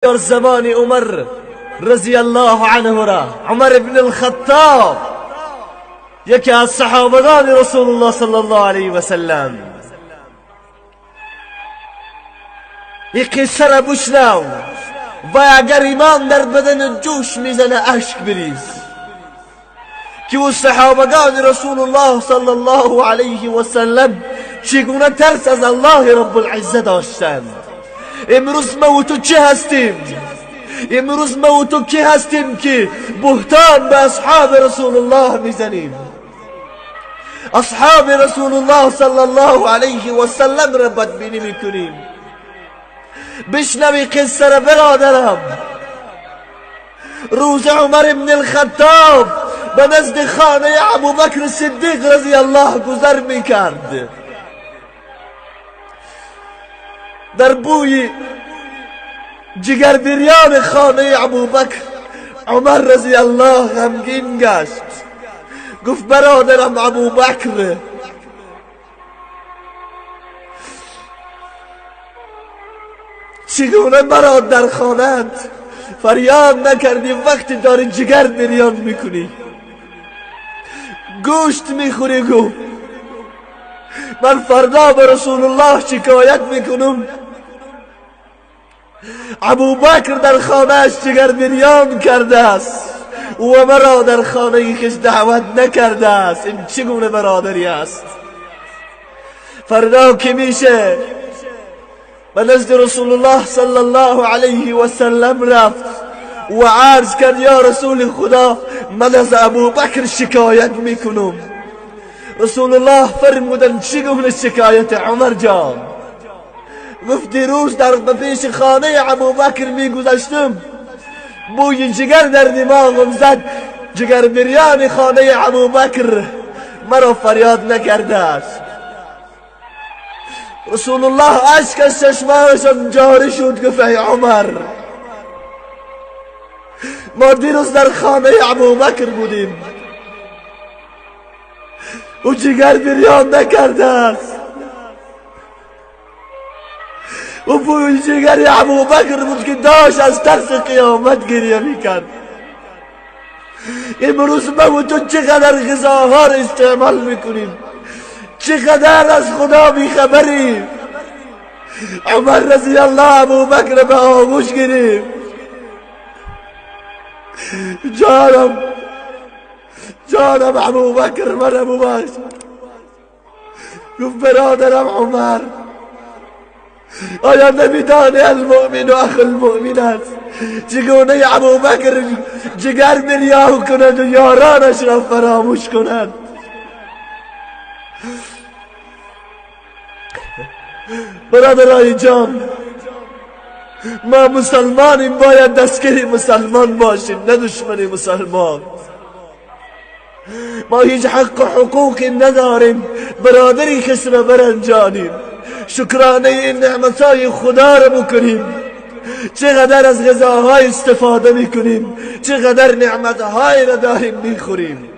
زمان عمر رضی الله عنه را، عمر ابن الخطاب یکی از صحابگان رسول الله صلی الله علیه و سلم. این قصه را بشنو و اگر ایمان در بدن جوش میزنه اشک بریز که او صحابگان رسول الله صلی الله علیه و سلم چگونه ترس از الله رب العزه داشتند. امروز ما و تو چه هستیم؟ امروز ما و تو کی هستیم که بهتان به اصحاب رسول الله میزنیم؟ اصحاب رسول الله صلی الله علیه و سلم را بدبینی میکنیم. بشنوی قصه را برادرم. روز عمر ابن الخطاب به نزد خانه ابوبکر صدیق رضی الله گذر میکرد. در بوی جگر بریان خانه ابوبکر عمر رضی الله غمگین گشت. گفت برادرم ابوبکر، چگونه مرا در خانه‌ات فریاد نکردی وقتی داری جگر بریان میکنی، گوشت میخوری؟ گفت من فردا به رسول الله شکایت میکنم. ابوبکر در خانه‌اش جگر بریان کرده است و مرا در خانه خویش دعوت نکرده است. این چگونه برادری است؟ فردا که میشه به نزد رسول الله صلی الله علیه و سلم رفت و عرض کرد یا رسول خدا، من از ابوبکر شکایت میکنم. رسول الله فرمودند چگونه شکایت عمر جان؟ گفت دیروز در پیش خانه ابوبکر میگذشتم، بوی جگر در دماغم زد، جگر بریان خانه ابوبکر مرا فریاد نکرده است. رسول الله اشک از چشمانشان جاری شد. گفت ای عمر، ما دیروز در خانه ابوبکر بودیم، او جگر بریان نکرده است، او بوی جگر ابوبکر بود که داشت از ترس قیامت گریه میکرد. امروز ما و تو چقدر غذاها را استعمال میکنیم، چقدر از خدا بیخبریم. عمر رضی الله ابوبکر به آغوش گرفت. جانم جانم ابوبکر، من ابوبکر. گفت برادرم عمر، آیا نمیدانی المؤمن اخ المؤمن است؟ چگونه ابوبکر جگر بریان کند و یارانش را فراموش کند؟ برادرای جان، ما مسلمانیم، باید دستگیر مسلمان باشیم، نه دشمن مسلمان. ما هیچ حق و حقوقی نداریم برادری کس را برنجانیم. شکرانه این نعمتهای خدا را بکنیم. چقدر از غذاهای استفاده میکنیم، چقدر نعمتهای را داریم میخوریم.